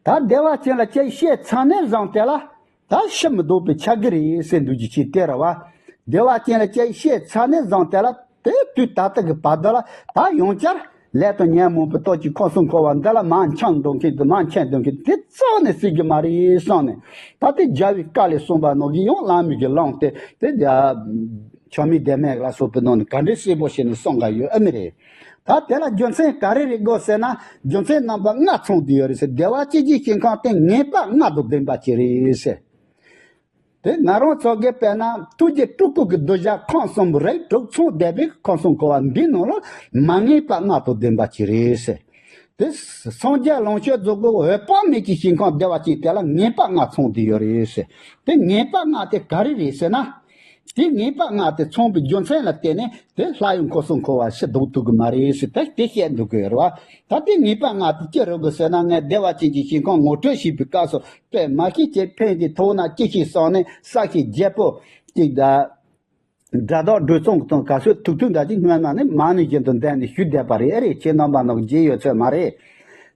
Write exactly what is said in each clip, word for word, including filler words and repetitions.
ད་བདེ་བ་ཅན་ལ་ཅིག་བཤད་ཚར་ནས་བཟུང་དེ་ལ་ད་ཕྱིར་མི་ལྡོག་པའི་ཆ་གི་རེད་ཟེར་འདུག་རྒྱུ་ཅིག་དེ་རེད་བ། བདེ་བ་ཅན་ལ་ཅིག་བཤད་ཚར་ནས་བཟུང་དེ་ལ་དེ་དུས་ད་ལྟ་གི་བར་དུ་ལ་ད་ཡང་བསྐྱར་ལས་དང་ཉོན་མོངས་པའི་སྟོབས་ཀྱིས་ཁམས་གསུམ་འཁོར་བ་འདི་ལ་མར་འཁྱམས་འགྲོ་མཁན་དེ་མར་འཁྱམས་འགྲོ་མཁན་དེ་རྩ་བ་ནས་སྲིད་ཀྱི་མ་རེད་བསམ་ནས། ད་ལྟའི་རྒྱལ་བའི་བཀའ་ལས་གསུངས་པ་ནང་གི་ཡང་བླ་མའི་གི་ལུང་དེ་དེ་རྒྱ་ཆགས་མེད་བདེན་མེད་ལ་སོགས་པའི་ནང་ནས་ག་འདྲའི་གསལ་པོ་བྱས་ནས་གསུང་ག་ཡོད་ཨེ་མི་རེད། ད་དེ་ལ་རྒྱུ་མཚན་ག་རེ་རེད་དགོས་ཟེར་ན། རྒྱུ་མཚན་རྣམ་པ་ལྔ་ཚང་དུ་ཡོད་རེད་ཟེར། བདེ་བ་སྐྱེད་ཀྱི་ཞིང་ཁམས་དེ་ངེས་པ་ལྔ་དང་ལྡན་པ་ཅིག་རེད་ཟེར། དེ་ང་རང་ཚོ་གིས་དཔེར་ན་ཐུགས་རྗེ་སྤྲུལ་སྐུ་གི་གདུལ་བྱ་ཁམས་གསུམ་རིགས་དྲུག་ཚང་བསྡད་པའི་ཁམས་གསུམ་འཁོར་བ་འདི་ནང་ལ་མ་ངེས་པ་ལྔ་དང་ལྡན་པ་ཅིག་རེད་ཟེར། དེ་སངས་རྒྱས་ལོངས་སྤྱོད་རྫོགས་སྐུ་འོད་དཔག་མེད་ཀྱི་ཞིང་ཁམས་བདེ་བ་ཅན་དེ་ལ་ངེས་པ་ལྔ་ཚང་བསྡད་ཡོད་རེད་ཟེར། དེ་ངེས་པ་ལྔ་དེ་ག་རེ་རེད་ཟེར་ན། དེ་ངེས་པ་ལྔ་དེ་ཚང་བའི་རྒྱུ་མཚན་ལ་བརྟེན་ནས་དེ་སླར་ཡང་འཁོར་གསུམ་འཁོར་བ་ཕྱིར་ལྡོག་ཐུབ་ཀྱི་མ་རེད་ཟེར། དེ་དེ་བཤད་འདུག་གི་ཡོད་རེད་བ། ད་དེ་ངེས་པ་ལྔ་དེ་ཅི་རེད་དགོས་ཟེར་ན། ངས་བདེ་བ་ཅན་གྱི་ཞིང་ཁམས་ངོ་སྤྲོད་བྱེད་པའི་སྐབས་སུ་དཔེ་མ་ཤེས་ཀྱི་ཕན་གྱི་ཐོག་ན་ཅི་ཞིག་གསུངས་ནས་ས་ཞིང་རྒྱལ་པོ་གཅིག་དང་། སྒྲ་དག་སྒྲོས་གཙང་གི་དང་ག་ཚོད་ཐུག་ཐུག་འདྲ་ཅིག་སྔོན་མ་ནས་མ་ཎི་བཞིན་དུ་འདོན་ནས་ཞུས་བསྡད་པ་རེད། ཨེ་རེད། ཁྱེད་རྣམ་པ་ནང་བརྗེད་ཡོད་ཚོད་མ་རེད།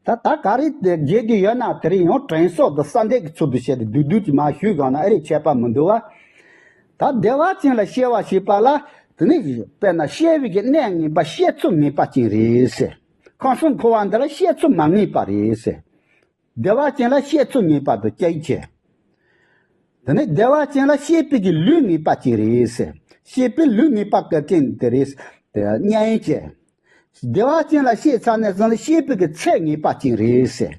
ད་ད་ག་རེ་བརྗེད་རྒྱུ་ཡོད་ན་དེ་རིང་ཡང་དྲན་གསོ་དང་གསལ་འདེབས་ཀྱི་ཚུལ་དུ་བྱས་ཏེ་བསྡུས་བསྡུས་ཀྱིས་མར་ཞུས་གང་ན་ཨེ་རེད། ཁྱད་པར་མི་འདུག་བ། ད་བདེ་བ་ཅན་ལ་སྐྱེ་བ་བྱེད་པ་ལ་དེ་ནི་དཔེར་ན་སྐྱེ་བའི་གི་གནས་ངེས་པ་སྐྱེ་ཚུལ་ངེས་པ་ཅན་རེད་ཟེར། ཁམས་གསུམ་འཁོར་བ་འདི་ལ་སྐྱེ་ཚུལ་མ་ངེས་པ་རེད་ཟེར། བདེ་བ་ཅན་ལ་སྐྱེ་ཚུལ་ངེས་པ་དང་སྐྱེ་བྱེད། དེ་ནས་བདེ་བ་ཅན་ལ་སྐྱེས་པའི་གི་ལུས་ངེས་པ་ཅན་རེད་ཟེར། སྐྱེས་པའི་ལུས་ངེས་པ་གལ་ཆེན་དེ་རེད། དེ་གཉེན་བྱེད། བདེ་བ་ཅན་ལ་སྐྱེས་ཚར་ནས་བཟུང་ནས་སྐྱེས་པའི་གི་ཚེ་ངེས་པ་ཅན་རེད་ཟེར།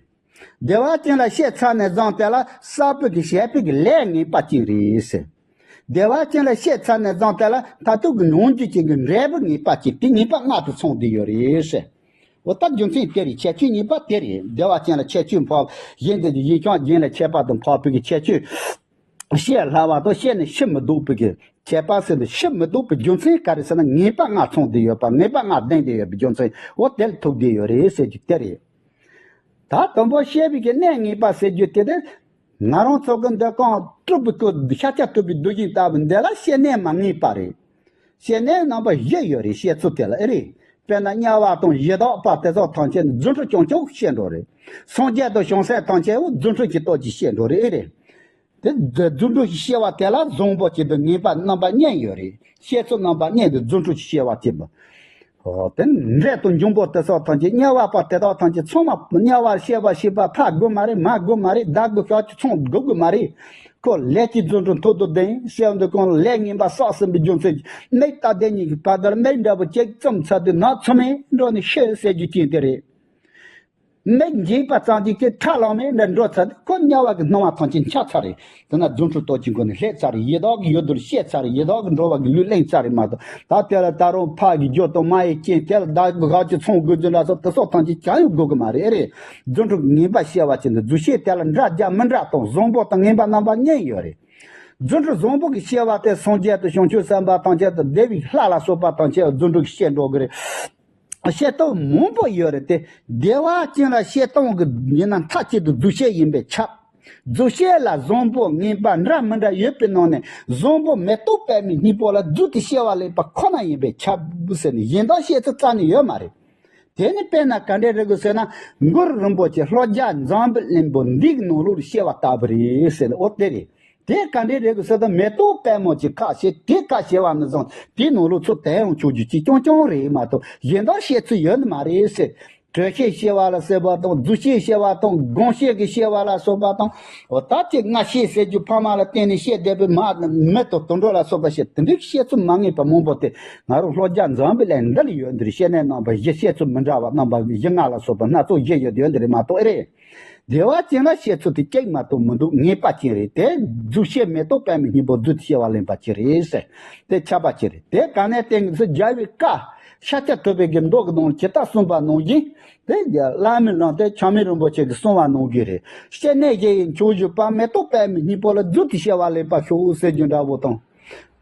བདེ་བ་ཅན་ལ་སྐྱེས་ཚར་ནས་བཟུང་དེ་ལ་བསགས་པའི་གི་བྱས་པའི་གི་ལས་ངེས་པ་ཅན་རེད་ཟེར། བདེ་བ་ཅན་ལ་སྐྱེས་ཚར་ནས་བཟུང་དེ་ལ་མཐར་ཐུག་གི་མྱོང་འགྱུར་ཅན་གྱི་འབྲས་བུ་ངེས་པ་ཅན་དེ་ངེས་པ་ལྔ་དུ་ཚང་བསྡད་ཡོད་རེད་ཟེར། འོ་ད་རྒྱུ་མཚན་དེ་རེད། ཁྱད་ཆོས་གཉིས་པ་དེ་རེད། བདེ་བ་ཅན་ལ་ཁྱད་ཆོས་འཕགས། གཞན་དེ་གཞན་ཁྱོད་གཞན་ལས་ཁྱད་པར་དུ་འཕགས་པའི་གི་ཁྱད་ཆོས། བཤད་སླ་བ་དང་བཤད་ནས་ཕྱིར་མི་ལྡོག་པའི་གི་ཁྱད་པར་ཟེར་ནས་ཕྱིར་མི་ལྡོག་པའི་རྒྱུ་མཚན་ག་རེ་ཟེར་ན། ངེས་པ་ལྔ་ཚང་བསྡད་ཡོད་པ། ངེས་པ་ལྔ་ལྡན་བསྡད་ཡོད་པའི་རྒྱུ་མཚན་འོ་དེ་ལ་ཐུག་བསྡད་ཡོད་རེད་ཟེར་རྒྱུ་དེ་རེད། ད་དང་པོ་སྐྱེ་བའི་གི་གནས་ངེས་པ་ཟེར་རྒྱུ་དེ་དེ། ང་རང་ཚོ་གི་འདི་གང་སྤྲུལ་པའི་སྐུ་ཤཱཀྱ་ཐུབ་པའི་གདུལ་ཞིང་ལྟ་བུ་འདི་ལ་སྐྱེ་གནས་མ་ངེས་པ་རེད། སྐྱེ་གནས་རྣམ་པ་བཞི་ཡོད་རེད། སྐྱེ་ཚུལ་དེ་ལ་ཨེ་རེད། དཔེར་ན་དམྱལ་བ་དང་ཡི་དྭགས་པ་དེ་ཚོ་ཐམས་ཅད་ནི་རྫུ་འཕྲུལ་རྐྱང་རྐྱང་སྐྱེ་འགྲོ་རེད། སངས་རྒྱས་དང་བྱང་སེམས་ཐམས་ཅད་འོ་རྫུ་འཕྲུལ་གྱི་སྟོབས་ཀྱིས་སྐྱེ་འགྲོ་རེད། ཨེ་རེད། དེ་རྫུ་འཕྲུལ་གྱི་སྐྱེ་བ་དེ་ལ་བཟང་པོ་སྐྱེ་སྡུག་ངེས་པ་རྣམ་པ་གཉིས་ཡོད་རེད། སྐྱེ་ཚུལ་རྣམ་པ་གཉིས་དེ་རྫུ་འཕྲུལ་གྱི་སྐྱེ་བ་སྐྱེ་བ། ཨོ་དེ་འདྲེ་དང་འབྱུང་པོ་དེ་ཚོ་ཐམས་ཅད་དམྱལ་བ་པ་དེ་དག་ཐམས་ཅད་ཚང་མ་དམྱལ་བར་སྐྱེ་བ་ཤི་བ་ཕ་དགོས་མ་རེད། མ་དགོས་མ་རེད། བདག་གི་ཤོག་ཅིག་ཚང་དགོས་དགོས་མ་རེད། ཁོ་ལས་ཀྱི་རྫུ་འཕྲུལ་མཐུ་སྟོབས་ལྡན་སྐྱེ་འདུག་གང་ལས་ངན་པ་བསགས་ཟིན་པའི་རྒྱུ་མཚན་གྱིས་མིག་ལྟ་ལྡན་གཉིས་ཀྱི་བར་དུ་མིག་འདྲ་པོ་གཅིག་བཙུམ་ཚར་དུས་ནག་ཚོམ་མེ་འགྲོ་ནས་ཤི་ཟེར་རྒྱུ་ཅན་དེ་རེད། མིག་འབྱེད་པ་ཙམ་གྱིས་ཁྱེད་ཁྲག་ལངས་མེད་འདྲ་འགྲོ་ཚར་དུས་ཁོ་དམྱལ་བ་གི་སྣང་བ་ཐམས་ཅད་འཆར་ཚར་རེད། དེ་ན་རྫུ་འཕྲུལ་སྟོབས་ཀྱི་སྒོ་ནས་སླེབས་ཚར་རེད། ཡི་དྭགས་ཀྱི་ཡུལ་དུ་སྐྱེས་ཚར་རེད། ཡི་དྭགས་ཀྱི་འགྲོ་བ་གི་ལུས་ལེན་ཚར་རེད་མ་གཏོགས། ད་དེ་ལ་ད་རུང་ཕ་གི་རྒྱུ་དང་མ་ཡི་རྐྱེན་དེ་ལ་བདག་གི་ཁོག་ཅིག་ཚང་དགོས་རྒྱུ་འདྲ་སོགས་དེ་སོགས་ཐམས་ཅད་ཅང་ཡང་དགོས་གི་མ་རེད། ཨེ་རེད། རྫུ་འཕྲུལ་ངེས་པ་སྐྱེ་བ་ཅན་དུ་རྫུ་སྐྱེས་དེ་ལ་འདྲ་རྒྱ་མི་འདྲ་དང་བཟང་པོ་དང་ངན་པ་རྣམ་པ་གཉིས་ཡོད་རེད། རྫུ་འཕྲུལ་བཟང་པོ་གི་སྐྱེ་བ་དེ་སངས་རྒྱས་དང་བྱང་ཆུབ་སེམས་དཔའ་ཐམས་ཅད་དང་བདེ་བའི་ལྷ་ལ་སོགས་པ་ཐམས་ཅད་རྫུ་འཕྲུལ་གྱིས་སྐྱེ་འགྲོ་གི་རེད། སྐྱེ་སྟངས་མང་པོ་ཡོད་རེད་དེ། བདེ་བ་ཅན་ལ་སྐྱེ་སྟངས་ཀྱི་ཡིན་ན་མཐའ་གཅིག་ཏུ་རྫུ་སྐྱེས་ཡིན་པས་ཁྱབ། རྫུ་སྐྱེས་ལ་བཟང་པོ་ངན་པ་འདྲ་མི་འདྲ་ཡོད་པའི་ནང་ནས་བཟང་པོ་མེ་ཏོག་པདྨའི་སྙིང་པོ་ལ་རྫུ་དེ་སྐྱེ་བ་ལེན་པ་ཁོ་ན་ཡིན་པས་ཁྱབ་ཟེར་ནས་གཞན་དག་སྐྱེ་ཚུལ་རྩ་ནས་ཡོད་མ་རེད། དེ་ནི་དཔེར་ན་ག་འདྲས་རེད་གི་ཟེར་ན། གུ་རུ་རིན་པོ་ཆེ་ལྷོ་རྒྱ་འཛམ་བུའི་གླིང་པོ་འདི་གི་ནང་ལོགས་ལ་སྐྱེ་བ་ལྟ་བུ་རེད་ཟེར་ནས་འོ་དེ་རེད། དེ་ག་འདྲས་རེད་གི་ཟེར་ན་མེ་ཏོག་པདྨོ་ཅིག་ཁ་ཕྱེ་དེ་ཁ་ཕྱེ་བ་ནི་བཟང་དེའི་ནང་ལོགས་ཚུར་དེ་ཡང་ཆོག་རྒྱུ་ཅིག་རྐྱང་རྐྱང་རེད་མ་གཏོགས་གཞན་དག་སྐྱེ་ཚུལ་ཡོད་ནི་མ་རེད་ཟེར། དྲོད་སྐྱེས་སྐྱེ་བ་ལ་སྲེད་པ་དང་རྫུ་སྐྱེས་སྐྱེ་བ་དང་སྒོང་སྐྱེས་ཀྱི་སྐྱེ་བ་ལ་སོགས་པ་དང་། འོ་ད་ཅིག་སྔ་ཕྱི་ཟེར་རྒྱུ་ཕ་མ་ལ་བརྟེན་ནས་སྐྱེས་བསྡད་པའི་མ་མི་དང་དུད་འགྲོ་ལ་སོགས་པ་སྐྱེ་དེ་འདྲའི་སྐྱེ་ཚུལ་མ་ངེས་པ་མང་པོ་དེ་ང་རང་ལྷོ་རྒྱ་འཛམ་བུའི་གླིང་འདི་ལ་ཡོད་འདིར་སྐྱེ་གནས་རྣམ་པ་བཞི་སྐྱེ་ཚུལ་མི་འདྲ་བ་རྣམ་པ་བཞི་ལྔ་ལ་སོགས་པ་སྣ་ཚོགས་བཞི་ཡོད་ཡོད་འདི་རེད་མ་གཏོགས་ཨེ་རེད། བདེ་བ་ཅན་ལ་སྐྱེ་ཚུལ་དེ་གཅིག་མ་གཏོགས་མི་འདུག་ངེས་པ་ཅན་རེད་དེ། རྫུ་སྐྱེས་མེ་ཏོག་པདྨའི་སྙིང་པོ་རྫུ་དེ་སྐྱེ་བ་ལེན་པ་ཅིག་རེད་ཟེར། དེ་ཁྱབ་པ་ཅིག་རེད་དེ་ག་ནས་བསྟན་གི་ཟེར་རྒྱལ་བའི་བཀའ་ཤཱཀྱ་ཐུབ་པའི་གི་མདོ་གི་ནང་ཇི་ལྟར་གསུངས་པ་ནང་བཞིན། དེ་བླ་མའི་ལམ་དེ་ཆགས་མེད་རིན་པོ་ཆེ་གིས་གསུངས་པ་ནང་བཞིན་རེད། སྐྱེ་གནས་བཞི་ཡི་མཆོག་གྱུར་པ། མེ་ཏོག་པདྨའི་སྙིང་པོ་ལ་རྫུ་དེ་སྐྱེ་བ་ལེན་པར་ཤོག་ཟེར་རྒྱུ་འདྲ་བོ་དང་།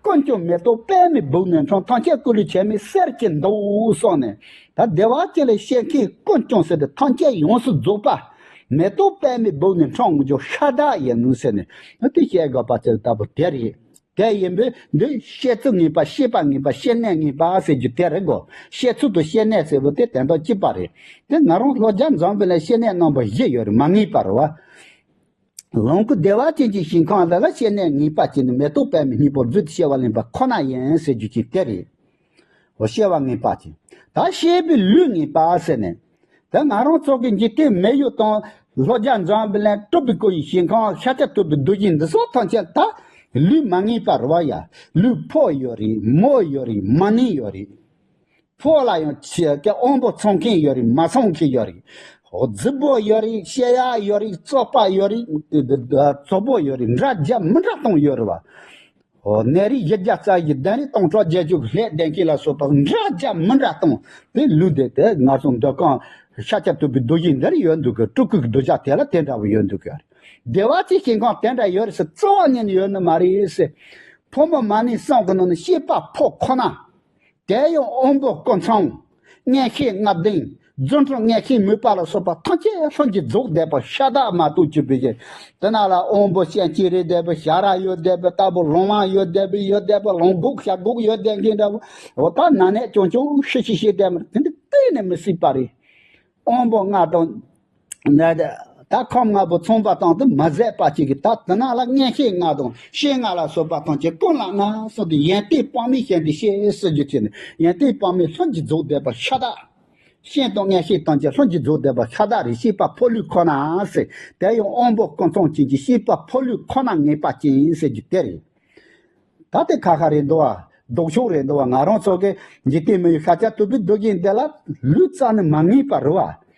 ཀུན་ཀྱང་མེ་ཏོག་པདྨའི་སྦུབས་ནས་འཁྲུངས། ཐམས་ཅད་སྐུ་ལུས་ཆགས་མེད་གསེར་གྱི་མདོག་གསུངས་ནས། ད་བདེ་བ་ཅན་ལ་སྐྱེ་མཁན་ཀུན་ཀྱང་ཟེར་ཏེ་ཐམས་ཅད་ཡོངས་སུ་རྫོགས་པ། མེ་ཏོག་པདྨའི་སྦུབས་ནས་འཁྲུངས་འོང་རྒྱུ་ཤ་སྟག་ཡིན་ནོ་ཟེར་ནས་དེ་བཤད་དགོས་པ་ཅིག་ལྟ་བུ་དེ་རེད། དེ་ཡིན་པས་འདི་བཤད་ཚུལ་ངེས་པ། བཤད་པ་ངེས་པ། བཤད་གནས་ངེས་པ་ཟེར་རྒྱུ་དེ་རེད་གོ། བཤད་ཚུལ་དང་བཤད་གནས་ཟེར་བ་དེ་དོན་དག་གཅིག་པ་རེད། དེ་ང་རང་ལྷོ་རྒྱ་འཛོམས་པ་ལ་བཤད་གནས་རྣམ་པ་བཞི་ཡོད་རེད། མ་ངེས་པ་རེད་བ། ལོངས་སྐུ་བདེ་བ་ཅན་གྱི་ཞིང་ཁམས་ལ་ལ་བཤད་གནས་ངེས་པ་ཅན་ནི་མེ་ཏོག་པདྨའི་སྙིང་པོར་བརྫུས་ཏེ་བཤད་པ་ལེན་པ་ཁོ་ན་ཡིན་ཟེར་རྒྱུ་ཅིག་དེ་རེད། འོ་བཤད་པ་ངེས་པ་ཅན། ད་བཤད་པའི་ལུས་ངེས་པ་ཟེར་ནས། ད་ང་རང་ཚོ་གི་འཇིག་རྟེན་མི་ཡུལ་དང་ལྷོ་རྒྱ་འཛོམས་པ་ལ་སྤྲུལ་པའི་སྐུ་ཡི་ཞིང་ཁམས་ཤཱཀྱ་ཐུབ་པའི་རྡོ་རྗེ་འདི་སོགས་ཐམས་ཅད་ད་ལུས་མ་ངེས་པ་རེད་བ་ཡ། ལུས་ཕོ་ཡོད་རེད། མོ་ཡོད་རེད། མ་ནིང་ཡོད་རེད། ཕོ་ལ་ཡང་ཆེ་གེ་དབང་པོ་ཚང་མཁན་ཡོད་རེད། མ་ཚང་མཁན་ཡོད་རེད། འོ་རྫི་པོ་ཡོད་རེད། བཤད་ཡག་ཡོད་རེད། བཙོག་པ་ཡོད་རེད། བཙོག་པོ་ཡོད་རེད། འདྲ་རྒྱ་མི་འདྲ་གཏོང་ཡོད་རེད་བ། འོ་ནད་རིགས་བཞི་བརྒྱ་རྩ་བཞི། གདོན་རིགས་སྟོང་ཕྲག་བརྒྱད་ཅུ་གི་ལྷད་ལྡན་མཁན་ལ་སོགས་པ་འདྲ་རྒྱ་མི་འདྲ་གཏོང་། དེ་ལུས་དེ་དེ་ང་ཚོ་འདོད་ཁམས་ཤཱཀྱ་ཐུབ་པའི་རྡོ་རྗེ་འདིར་ཡོད་འདུག་གི། སྤྲུལ་སྐུ་གི་གདུལ་བྱ་དེ་ལ་དེ་འདྲ་བོ་ཡོད་འདུག་གི། བདེ་བ་ཅན་ཞིང་ཁམས་དེ་འདྲ་ཡོད་རེད་ཟེར་རྩ་བ་ཉིད་ནས་ཡོད་ནི་མ་རེད་ཟེར། ཕོ་མོ་མ་ནིང་གསུམ་གི་ནང་ནས་བཤད་པ་ཕོ་ཁོ་ན། དེ་ཡང་དབང་པོ་སྐུ་མཚམས། མངོན་ཤེས་ལྔ་ལྡན། རྫུ་འཕྲུལ་མངོན་ཤེས་མོས་པ་ལ་སོགས་པ་ཐམས་ཅད་ལྷུན་གྱིས་རྫོགས་བསྡད་པ་ཤ་སྟག་མ་གཏོགས་ཅི་ཕན་ཞིག། དེ་ན་ལ་དབང་པོ་སྤྱན་གཅིག་རེད་བསྡད་པ། ཞལ་རས་ཡོད་བསྡད་པ། ལྟ་བུ་ལོང་བ་ཡོད་བསྡད་པ། ཡོད་བསྡད་པ། ལོང་སྒུག་ཞག་སྒུག་ཡོད་བསྡད་མཁན་འདྲ་བོ། འོ་ད་ན་ནས་ཅུང་ཅུང་ཤི་ཤི་ཤི་བསྡད་མ་རེད། དེ་འདི་གཏན་ནས་མི་སྲིད་པ་རེད། དབང་པོ་ལྔ་དང་། ནད། ད་ཁམས་ལྔ་པོ་མཚུངས་པ་དང་དུ་མ་ཟད་པ་ཅིག་གིས་ད་དེ་ན་ལ་མངོན་ཤེས་ལྔ་དང་ཤེས་ལྔ་ལ་སོགས་པ་ཐམས་ཅད་ཀུན་ལ་མངའ་གསུངས་ཏེ། ཡོན་ཏན་དཔག་མེད་ཞིང་དུ་གཤེགས་ཟེར་རྒྱུ་ཅིག་ནི་ཡོན་ཏན་དཔག་མེད་ལྷུན་གྱིས་རྫོགས་བསྡད་པ་ཤ་སྟག། ཤེས་དང་མངོན་ཤེས་ཐམས་ཅད་ལྷུན་གྱིས་རྫོགས་བསྡད་པ་ཤ་སྟག་རེད། བཤད་པ་ཕོ་ལུས་ཁོ་ན་ཟེར། དེ་ཡང་དབང་པོ་སྐུ་མཚམས་ཅན་གྱི་བཤད་པ་ཕོ་ལུས་ཁོ་ན་ངེས་པ་ཅན་ཟེར་རྒྱུ་དེ་རེད། ད་དེ་ཁ་ཁ་རེད་འདུག་བ། ལྡོག་ཕྱོགས་རེད་འདུག་བ། ང་རང་ཚོ་གི་འཇིག་རྟེན་མི་ཡུལ་ཤཱཀྱ་ཐུབ་པའི་རྡོ་རྗེ་འདི་ལ་ལུས་རྩ་ནས་མ་ངེས་པ་རེད་བ།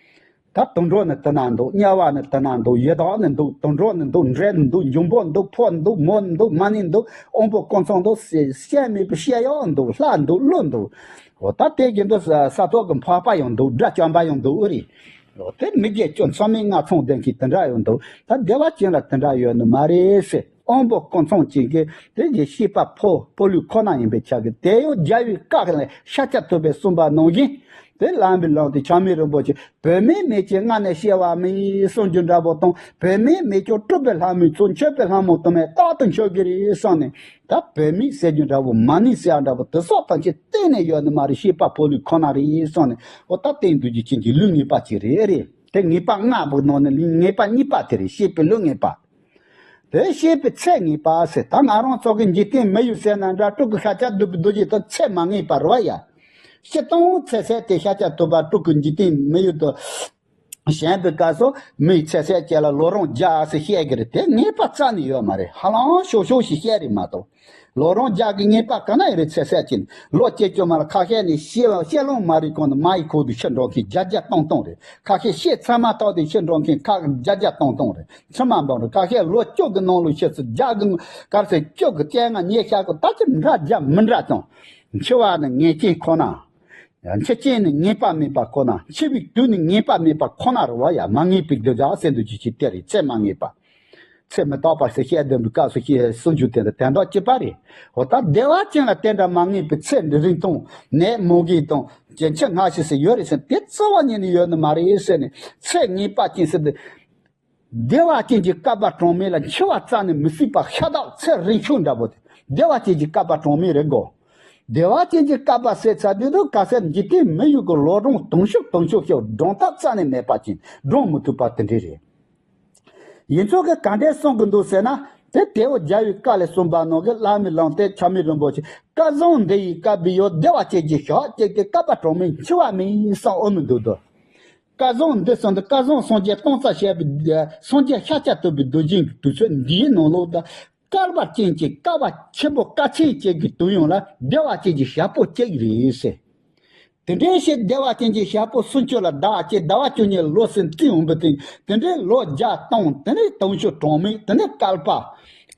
ད་དུད་འགྲོ་ནི་དེ་ན་འདུག་དམྱལ་བ་ནི་དེ་ན་འདུག་ཡི་དྭགས་ནི་འདུག་དུད་འགྲོ་ནི་འདུག་འདྲེ་ནི་འདུག་འབྱུང་པོ་འདུག་ཕོ་འདུག་མོ་འདུག་མ་ནིང་འདུག་དབང་པོ་སྐུ་མཚམས་འདུག་སེ་སེམས་མེད་པའི་བཤད་ཡག་འདུག་ལྷ་འདུག་ཀླུ་འདུག་འོ་ད་དེ་བཞིན་དུ་ས་ས་ཐོག་གི་འཕགས་པ་ཡང་འདུག་དགྲ་བཅོམ་པ་ཡང་འདུག་ཨེ་རེད། འོ་དེ་མི་དགེ་བཅུ་མཚམས་མེད་ལྔ་ཚང་ལྡན་གྱི་དེ་འདྲ་ཡང་འདུག་ད་བདེ་བ་ཅན་ལ་དེ་འདྲ་ཡོད་ནི་མ་རེད་ཟེར། དབང་པོ་སྐུ་མཚམས་ཅན་གྱི་དེ་གི་བཤད་པ་ཕོ་ཕོ་ལུས་ཁོ་ན་ཡིན་པའི་ཆ་གི། དེ་ཡང་རྒྱལ་བའི་བཀའ་ལས་ཤཱཀྱ་ཐུབ་པས་གསུངས་པ་ནང་བཞིན། དེ་ལམ་པའི་ལམ་དེ་ཆགས་མེད་རིན་པོ་ཆེ་བུད་མེད་མེད་ཅིང་སྔ་ནས་སྐྱེ་བ་མེད་གསུང་རྒྱུ་འདྲ་པོ་དང་། བུད་མེད་མེད་ཀྱང་སྤྲུལ་པའི་ལྷ་མོའི་ཚོགས། མཆོད་པའི་ལྷ་མོ་དུ་མས་རྟག་ཏུ་མཆོད་ཀྱི་རེད་གསུངས་ནས། ད་བུད་མེད་ཟེར་རྒྱུ་འདྲ་པོ་མ་ནིང་ཟེར་ཡག་འདྲ་པོ་དེ་སོགས་ཐམས་ཅད་གཏན་ནས་ཡོད་ནི་མ་རེད། བཤད་པ་ཕོ་ལུས་ཁོ་ན་རེད་གསུངས་ནས། འོ་ད་བསྟན་རྡོ་རྗེ་ཅན་གྱི་ལུས་ངེས་པ་ཅིག་རེད། རེད་དེ་ངེས་པ་ལྔ་པོ་ནང་ནས་ལུས་ངེས་པ་གཉིས་པ་དེ་རེད། བཤད་པའི་ལུས་ངེས་པ། དེ་བཤད་པའི་ཚད་ངེས་པ་ཟེར། ད་ང་རང་ཚོ་གི་འཇིག་རྟེན་མི་ཡུལ་ཟེར་ན་འདྲ། སྤྲུལ་སྐུ་ཤཱཀྱ་ཐུབ་པའི་རྡོ་རྗེ་དང་ཚད་མ་ངེས་པ་རེད་བ་ཡ། སྤྱིར་བཏང་ཚད་ཚད་དེ་ཤཱཀྱ་ཐུབ་པ་སྤྲུལ་སྐུ་འཇིག་རྟེན་མི་ཡུལ་དུ་བཞེངས་པའི་སྐབས་སུ་མིའི་ཚད་ཚད་ཅིག་ལ་ལོ་རིམ་བརྒྱ་ཟེར་བཤད་ཀྱི་རེད། དེ་ངེས་པ་རྩ་ནས་ཡོད་མ་རེད། ཧ་ལམ་ཤོག་ཤོག་ཞིག་བཤད་རེད་མ་གཏོགས། ལོ་རིམ་བརྒྱ་གི་ངེས་པ་ག་ན་ཡོད་རེད། ཚད་ཚད་ཅིག་ལོ་གཅིག་བཅོ་ལྔ་ལ་ཁ་ཤས་ནི་ཤི་ཤི་ལོང་མ་རིག་གོང་དུ་མ་ཡི་ཁུག་ཏུ་ཤི་འགྲོ་མཁན་བརྒྱ་བརྒྱ་སྟོང་སྟོང་རེད། ཁ་ཤས་ཤི་ཚང་མ་ཐོག་ཏུ་ཤི་འགྲོ་མཁན་ཁག་བརྒྱ་བརྒྱ་སྟོང་སྟོང་རེད། ཕྱི་མ་འབངས་རེད། ཁ་ཤས་ལོ་བཅུ་གི་ནང་ལོ་ཤི་ཚུལ་བརྒྱ་གི་གར་ཚེ་བཅུ་གི་བཅོ་ལྔ་ཉི་ཤུ་གི་ད་ཅི་འདྲ་རྒྱ་མི་འདྲ་ཀྱང་། འཆི་བ་ནི་ངེས་ཅན་ཁོ་ན། འཆི་རྐྱེན་ནི་ངེས་པ་མེད་པ་ཁོ་ན། འཆི་བའི་དུས་ནི་ངེས་པ་མེད་པ་ཁོ་ན་རེད་བ་ཡ། མ་ངེས་པའི་གདུལ་བྱ་ཟེར་འདུག་ཅི་ཅི་དེ་རེད། ཚད་མ་ངེས་པ། ཚད་མི་རྟག་པ་ཟེར་བཤད་བདེན་པའི་སྐབས་སུ་བཤད་གསུང་རྒྱུ་དེ་འདྲ་དོན་དག་གཅིག་པ་རེད། འོ་ད་བདེ་བ་ཅན་ལ་དེ་འདྲ་མ་ངེས་པའི་ཚད་འདི་རིང་ཐུང་ནད་མུ་གེ་དང་ཅི་འཆི་སྔ་ཕྱི་ཟེར་ཡོད་རེད་ཟེར། དེ་རྩ་བ་ཉིད་ནས་ཡོད་ནི་མ་རེད་ཟེར་ནས། ཚད་ངེས་པ་ཅན་ཟེར་དེ། བདེ་བ་ཅན་གྱི་བསྐལ་པ་གྲངས་མེད་ལ་འཆི་བ་རྩ་ནས་མི་སྲིད་པ་ཤ་སྟག་ཚད་རིང་ཤོས་འདྲ་པོ་དེ་བདེ་བ་ཅན་གྱི་བསྐལ་པ་གྲངས་མེད་རེད་གོ། བདེ་བ་ཅན་གྱི་བསྐལ་པ་ཟེར་ཚར་དུས་དུ་ག་ཟེར་འཇིག་རྟེན་མི་ཡུལ་གྱི་ལོ་གྲངས་དུང་ཕྱུར་དུང་ཕྱུར་ཞིག་བགྲང་ཐབས་རྩ་ནས་མེད་པ་ཅན་བགྲང་མི་ཐུབ་པ་དེ་འདྲ་རེད། ཡིན་ཚོད་ཀྱིས་ག་འདྲས་གསུང་གི་འདུག་ཟེར་ན། དེ་དེའོ་རྒྱལ་བའི་བཀའ་ལས་གསུངས་པ་ནང་གི་བླ་མའི་ལམ་སྟོན་ཆགས་མེད་རིན་པོ་ཆེ། སྐལ་བཟང་འདི་ཡི་བསྐལ་པའི་ཡུལ། བདེ་བ་ཅན་གྱི་ཞག་གཅིག་སྟེ། བསྐལ་པ་གྲངས་མེད་འཆི་བ་མེད་གསུངས་ཨོ་མི་འདུག་དོ། སྐལ་བཟང་འདི་གསུངས་ཏེ་སྐལ་བཟང་སངས་རྒྱས་སྟོང་རྩ་བཤད་པའི་སངས་རྒྱས་ཤཱཀྱ་ཐུབ་པའི་རྡོ་རྗེ་གི་དུས་ཚོད་འདིའི་ནང་ལོགས་ད་བསྐལ་པ་ཅན་གྱི་བསྐལ་པ་ཆེན་པོ་དཀའ་ཆེན་ཅན་གྱི་དུས་ཡུན་ལ་བདེ་བ་ཅན་གྱི་ཞག་པོ་གཅིག་རེད་ཟེར། དེ་འདྲའི་ཞིག་བདེ་བ་ཅན་གྱི་ཞག་པོ་སུམ་ཅུ་ལ་ཟླ་གཅིག་ཟླ་བ་བཅུ་གཉིས་ལ་ལོ་ཟེར་བརྩི་འོང་བའི་སྟེང་དེ་འདྲའི་ལོ་བརྒྱ་སྟོང་དེ་ནས་དུང་ཕྱུར་གྲངས་མེད་དེ་ནས་བསྐལ་པ།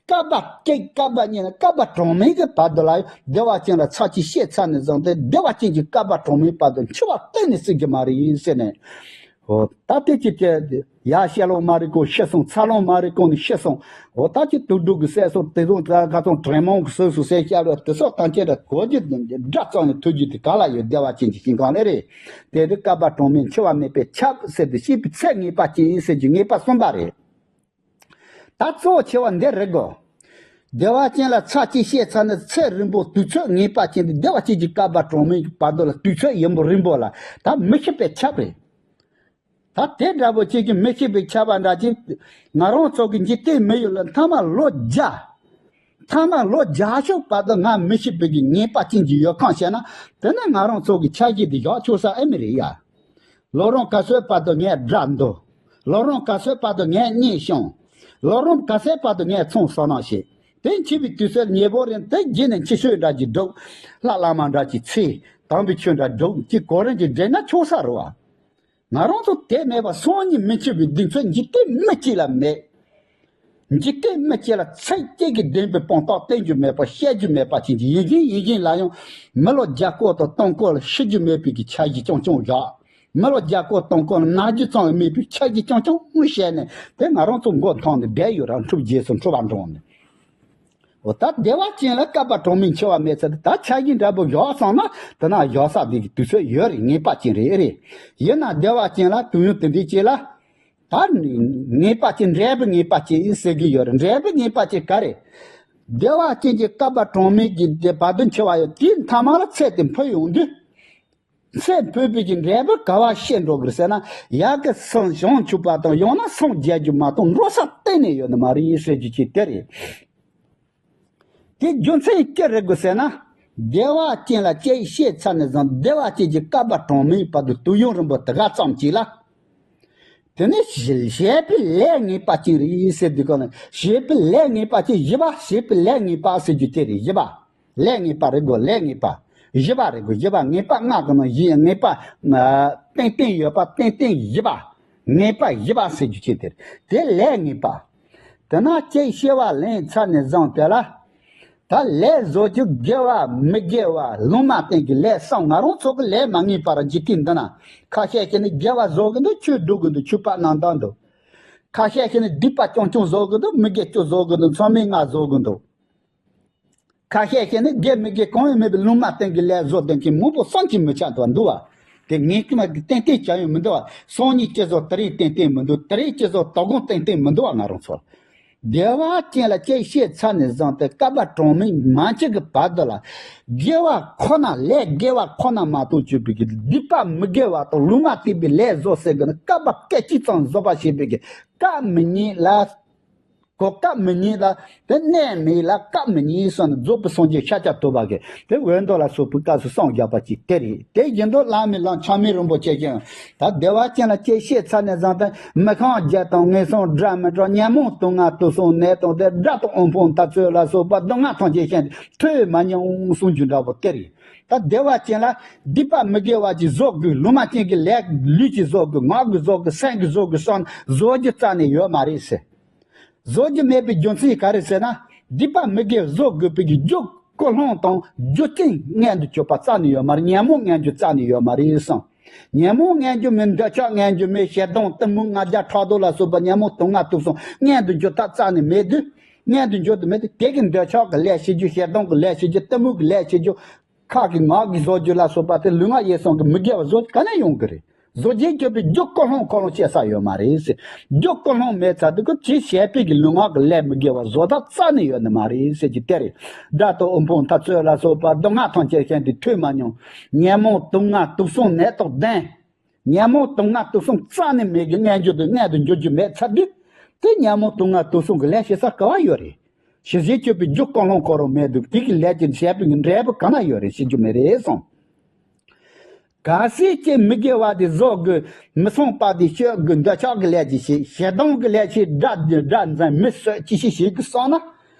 བསྐལ་པ་གཅིག་བསྐལ་པ་གཉིས་ནས་བསྐལ་པ་གྲངས་མེད་ཀྱི་བར་དུ་ལ་བདེ་བ་ཅན་ལ་ཚར་གཅིག་སྐྱེས་ཚར་ནས་བཟུང་སྟེ་བདེ་བ་ཅན་གྱི་བསྐལ་པ་གྲངས་མེད་བར་དུ་འཆི་བ་གཏན་ནས་སྲིད་ཀྱི་མ་རེད་ཟེར་ནས། འོ་ད་དེ་ཅི་སྟེ་ཡར་ཤེས་ལོང་མ་རེད་གོང་ཤི་སོང་། འཚར་ལོང་མ་རེད་གོང་ནས་ཤི་སོང་། འོ་ད་ཅི་དུག་སྦྲུལ་གྱི་སྲས་སོགས་དེ་ཚོ་ད་ག་ཚོད་དྲེད་མོང་གི་སྲས་སུ་སྲས་ཤར་བ་དེ་སོགས་དང་བཅས་ད་གོ་རྒྱུ་འདྲ་ཙམ་ནས་ཐུག་རྒྱུ་དེ་ག་ལ་ཡོད། བདེ་བ་ཅན་གྱི་ཞིང་ཁམས་ལས་རེད། དེ་དུས་བསྐལ་པ་གྲངས་མེད་འཆི་བ་མེད་པས་ཁྱབ་ཟེར་ཏེ་བཤད་པའི་ཚད་ངེས་པ་ཅན་ཟེར་རྒྱུ་ངེས་པ་གསུམ་པ་རེད། ད་གཙོ་ཆེ་བ་འདི་རེད་གོ། བདེ་བ་ཅན་ལ་ཚར་གཅིག་བཤད་ཚར་ནས་ཚེ་རིང་པོ་དུས་ཚོད་ངེས་པ་ཅན་དེ་བདེ་བ་ཅན་གྱི་བསྐལ་པ་གྲངས་མེད་ཀྱི་བར་དོ་ལ་དུས་ཚོད་ཡུན་པོ་རིང་པོ་ལ་ད་མི་ཤི་བའི་ཆབ་རེད། ད་དེ་འདྲ་པོ་ཅིག་གི་མི་ཤི་བའི་ཆབ་པ་འདྲ་ཅིག་ང་རང་ཚོ་གི་འཇིག་རྟེན་མི་ཡུལ་ལ་མཐའ་མ་ལོ་བརྒྱ། མཐའ་མ་ལོ་བརྒྱ་ཤོག་བར་དུ་ང་མི་ཤི་བའི་གི་ངེས་པ་ཅན་གྱི་ཡོད་ཁང་བཤད་ན། དེ་ནི་ང་རང་ཚོ་གི་འཆར་གཞི་དེ་བཞག་ཆོག་ས་ཨེ་མི་རེད་ཡ། ལོ་རིམ་ག་ཚོད་བར་དུ་ངས་དགྲ་འདུལ། ལོ་རིམ་ག་ཚོད་བར་དུ་ངས་གཉེན་སྐྱོང་། ལོ་རིམ་ག་ཚོད་བར་དུ་ངས་ཚོང་ཟ་ནང་བྱེད། དེ་འཆི་བའི་དུས་ཚོད་ཉེ་པོ་རེད། དེ་རྗེས་ནས་འཆི་ཆོས་འདྲ་ཅིག་སྒྲུབ། ལྷ་བླ་མ་འདྲ་ཅིག་འཚོལ། དམ་པའི་ཆོས་འདྲ་སྒྲུབ་ཅིག་གོ་རིམ་ཅིག་འདྲེན་ན་ཆོག་ས་རེད་བ། ང་རང་ཚོ་དེ་མེད་པ་སང་ཉིན་མི་འཆི་བའི་གདེང་ཚོད་འཇིག་རྟེན་མི་གཅིག་ལ་མེད། འཇིག་རྟེན་མི་གཅིག་ལ་ཚིག་གཅིག་གི་བདེན་པའི་དཔང་རྟགས་བསྟན་རྒྱུ་མེད་པ། བཤད་རྒྱུ་མེད་པ་ཅིག་ཡིན་གཅིག་ཡིན་གཅིག་ལ་ཡང་མི་ལོ་བརྒྱ་སྐོར་དང་སྟོང་སྐོར་ལ་ཤི་རྒྱུ་མེད་པའི་གི་འཆར་གཞི་རྐྱང་རྐྱང་བཞག་མི་ལོ་བརྒྱ་སྐོར་སྟོང་སྐོར་ལ་ན་རྒྱུ་ཙམ་ཡང་མེད་པའི་འཆར་གཞི་རྐྱང་རྐྱང་བཤད་ནས། དེ་ང་རང་ཚོ་མགོ་འཐོམས་ནས་བསྡད་ཡོད་ར། འཁྲུག་རྗེས་སུ་འཁྲུག་པ་འགྲོ་ནས། འོ་ད་བདེ་བ་ཅན་ལ་བསྐལ་པ་གྲངས་མེད་འཆི་བ་མེད་ཚུལ་དེ་ད་འཆར་གཞི་འདྲ་པོ་བཞག་སོང་ན། དེ་ན་བཞག་ས་དེ་གི་དུས་ཚོད་ཡོད་རེད། ངེས་པ་ཅན་རེད་རེད། ཡིན་ན་བདེ་བ་ཅན་ལ་དུས་ཡུན་དེ་འདྲའི་ཅིག་ལ། ད་ངེས་པ་ཅན་འབྲས་བུ་ངེས་པ་ཅན་ཟེར་གྱི་ཡོད་རེད། འབྲས་བུ་ངེས་པ་ཅན་ག་རེ། བདེ་བ་ཅན་གྱི་བསྐལ་པ་གྲངས་མེད་ཀྱི་དེ་བར་དུ་འཆི་བ་ཡོད། དེའི་མཐའ་མ་ལ་ཚེ་དེ་འཕོས་ཡོང་དུས། ཚེ་འཕོས་པའི་གི་འབྲས་བུ་ག་བ་ཤེས་འགྲོ་གི་རེད་ཟེར་ན། ཡག་གི་སང་ཞིང་ཆུབ་པ་དང་ཡང་ན་སངས་རྒྱས་རྒྱུ་མ་གཏོགས་འགྲོ་ས་གཏན་ནས་ཡོད་ནི་མ་རེད་ཟེར་རྒྱུ་ཅིག་དེ་རེད། དེ་རྒྱུ་མཚན་ཅི་རེད་དགོས་ཟེར་ན། བདེ་བ་ཅན་ལ་ཅིག་བཤད་ཚར་ནས་བཟུང་བདེ་བ་ཅན་གྱི་བསྐལ་པ་གྲངས་མེད་བར་དུ་དུས་ཡུན་རིང་པོ་དེ་ག་ཙམ་ཅིག་ལ། དེ་ནི་བྱས་པའི་ལས་ངེས་པ་ཅན་རེད་ཟེར་དུས་ག་ནས་བྱས་པའི་ལས་ངེས་པ་ཅན་བཞི་པ། བྱས་པའི་ལས་ངེས་པ་ཟེར་རྒྱུ་དེ་རེད། བཞི་པ། ལས་ངེས་པ་རེད་དགོས། ལས་ངེས་པ། བཞི་པ་རེད་དགོས། བཞི་པ་ངེས་པ་ལྔ་གི་ནང་བཞི། ངེས་པ་ཏན་ཏན་ཡོད་པ་ཏན་ཏན་བཞི་པ། ངེས་པ་བཞི་པ་ཟེར་རྒྱུ་ཅིག་དེ་རེད། དེ་ལས་ངེས་པ། དེ་ན་ཅིག་བྱས་པ་ལེན་ཚར་ནས་བཟུང་དེ་ལ། ད་ལས་བཟོ་རྒྱུ་དགེ་བ་མི་དགེ་བ་ལུང་མ་བསྟན་གྱི་ལས་གསུམ། ང་རང་ཚོ་གི་ལས་མ་ངེས་པར་འཇིག་རྟེན་འདི་ན་ཁ་ཤས་ཤིག་ནི་དགེ་བ་བཟོ་གི་འདུག་ཆོས་སྒྲུབ་གི་འདུག་ཆོས་པ་གནང་སྟངས་འདུག་ཁ་ཤས་ཤིག་ནི་སྡིག་པ་རྐྱང་རྐྱང་བཟོ་གི་འདུག་མི་དགེ་བཅུ་བཟོ་གི་འདུག་མཚམས་མེད་ལྔ་བཟོ་གི་འདུག་ཁ་ཤས་ཤིག་ནི་དགེ་མི་དགེ་གང་ཡང་མེད་པའི་ལུང་མ་བསྟན་གྱི་ལས་བཟོ་བསྡད་མཁན་མང་པོ་བསམ་གྱིས་མི་ཁྱབ་འདུག་འདུག་བ། དེ་ངེས་ཀྱི་མ་གི་ཏན་ཏན་ཅང་ཡང་མི་འདུག་བ། སང་ཉིན་ཅི་བཟོ་དེ་རིང་ཏན་ཏན་མི་འདུག་དེ་རིང་ཅི་བཟོ་དོ་དགོང་ཏན་ཏན་མི་འདུག་བ། ང་རང་ཚོ་བདེ་བ་ཅན་ལ་ཅིག་བཤད་ཚར་ནས་བཟུང་སྟེ་བསྐལ་པ་གྲངས་མེད་མ་འཆི་གི་བར་དུ་ལ། དགེ་བ་ཁོ་ན་ལས་དགེ་བ་ཁོ་ན་མ་གཏོགས་བྱས་པའི་གི་སྡིག་པ་མི་དགེ་བ་དང་ལུང་མ་བསྟན་པའི་ལས་བཟོ་ཟེར་གི་ནི་བསྐལ་པ་སྐད་ཅིག་ཙམ་བཟོ་བ་བྱས་པའི་གི་སྐབས་མི་རྙེད་ལ། གོ་སྐབས་མི་རྙེད་ལ། དེ་གནས་མེད་ལ་སྐབས་མི་རྙེད་སོང་ནས་རྫོགས་པའི་སངས་རྒྱས་ཤཱཀྱ་ཐུབ་པ་གིས་དེ་འོད་མདོ་ལ་སོགས་པའི་སྐབས་སུ་གསུངས་བཞག་པ་ཅིག་དེ་རེད། དེ་བཞིན་དུ་བླ་མའི་ལམ་ཆགས་མེད་རིན་པོ་ཆེ་ཀྱང་ད་བདེ་བ་ཅན་ལ་ཅིག་བཤད་ཚར་ནས་བཟུང་སྟེ་མི་ཁོམ་བརྒྱད་དང་ངན་སོང་དགྲ་མི་དྲག་ཉོན་མོངས་དུག་ལྔ་དུག་གསུམ་ནད་དང་ལྡན་དགྲ་དང་དབུལ་ཕོངས་འཐབ་རྩོད་ལ་སོགས་པ་སྡུག་བསྔལ་ཐམས་ཅད་ཤེས་ཏེ་ཐོས་མ་མྱོང་གསུང་རྒྱུ་འདྲ་པོ་དེ་རེད། ད་བདེ་བ་ཅན་ལ་སྡིག་པ་མི་དགེ་བ་ཅིག་བཟོ་དགོས། ལུང་མ་བསྟན་གྱི་ལས་ལུས་ཀྱིས་བཟོ་དགོས། ངག་གིས་བཟོ་དགོས། སེམས་ཀྱིས་བཟོ་དགོས་བསམ་བཟོ་རྒྱུ་རྩ་ནས་ཡོད་མ་རེད་ཟེར། བཟོ་རྒྱུ་མེད་པའི་རྒྱུ་མཚན་ག་རེ་ཟེར་ན། སྡིག་པ་མི་དགེ་བཟོ་དགོས་པའི་རྒྱུ་ཀུན་སློང་དང་རྒྱུ་རྐྱེན་མངོན་དུ་གྱུར་པ་རྩ་ནས་ཡོད་མ་རེད། ཉོན་མོངས་མངོན་རྒྱུ་རྩ་ནས་ཡོད་མ་རེད་གསུངས། ཉོན་མོངས་མངོན་རྒྱུ་མེད། འདོད་ཆགས་མངོན་རྒྱུ་མེད། ཞེ་སྡང་གཏི་མུག་ང་རྒྱལ་ཕྲག་དོག་ལ་སོགས་པ་ཉོན་མོངས་དུག་ལྔ་དུག་གསུམ་མངོན་དུ་གྱུར་ཐབས་རྩ་ནས་མེད་དུས། མངོན་དུ་གྱུར་དུ་མེད་དུས་དེ་གི་འདོད་ཆགས་ཀྱི་ལས་བྱེད་རྒྱུ། ཞེ་སྡང་གི་ལས་བྱེད་རྒྱུ། གཏི་མུག་གི་ལས་བྱེད་རྒྱུ། ཁ་གི་ངག་གི་བཟོ་རྒྱུ་ལ་སོགས་པ་དེ་ལུས་ངག་ཡིད་གསུམ་གྱི་མི་དགེ་བ་བཟོ་རྒྱུ་ག་ནས་ཡོང་གི་རེད། བཟོ་རྒྱུ་སྤྱོད་པའི་རྒྱུ་ཀུན་སློང་ཁོ་རང་བྱེད་ས་ཡོད་མ་རེད་ཟེར། རྒྱུ་ཀུན་སློང་མེད་ཚར་དུས་ཀྱི་ཅིག་བྱས་པའི་གི་ལུས་ངག་གི་ལས་མི་དགེ་བ་བཟོ་ཐབས་རྩ་ནས་ཡོད་ནི་མ་རེད་ཟེར་གྱི་དེ་རེད། དགྲ་དང་དབུལ་ཕོངས་འཐབ་རྩོད་ལ་སོགས་པ་སྡུག་བསྔལ་ཐམས་ཅད་ཤེས་ཏེ་ཐོས་མ་མྱོང་། ཉོན་མོངས་དུག་ལྔ་དུག་གསུམ་ནད་དང་ལྡན། ཉོན་མོངས་དུག་ལྔ་དུག་གསུམ་རྩ་ནས་མེད་གི་མངོན་གྱུར་དུ་མངོན་དུ་འགྱུར་རྒྱུ་མེད་ཚར་དུས། དེ་ཉོན་མོངས་དུག་ལྔ་དུག་གསུམ་གྱི་ལས་བྱེད་ས་ག་བ་ཡོད་རེད། ཞི་བྱེད་སྤྱོད་པའི་རྒྱུ་ཀུན་སློང་ཁོ་རང་མེད་དུས་དེ་གི་ལས་ཀྱི་བྱས་པའི་འབྲས་བུ་གང་ན་ཡོད་རེད། ཤེས་རྒྱུ་མེད་རེད་གསུངས། གལ་སྲིད་ཀྱི་མི་དགེ་བ་དེ་བཟོ་དགོས། མི་ཚངས་པ་དེ་སྤྱོད་དགོས། འདོད་ཆགས་ཀྱི་ལས་ཀྱི་བྱེད། ཞེ་སྡང་གི་ལས་བྱེད། དགྲ་དགྲ་འཛིན་མི་གསོད་ཅི་ཞིག་བྱེད་དགོས་བསམ་ན།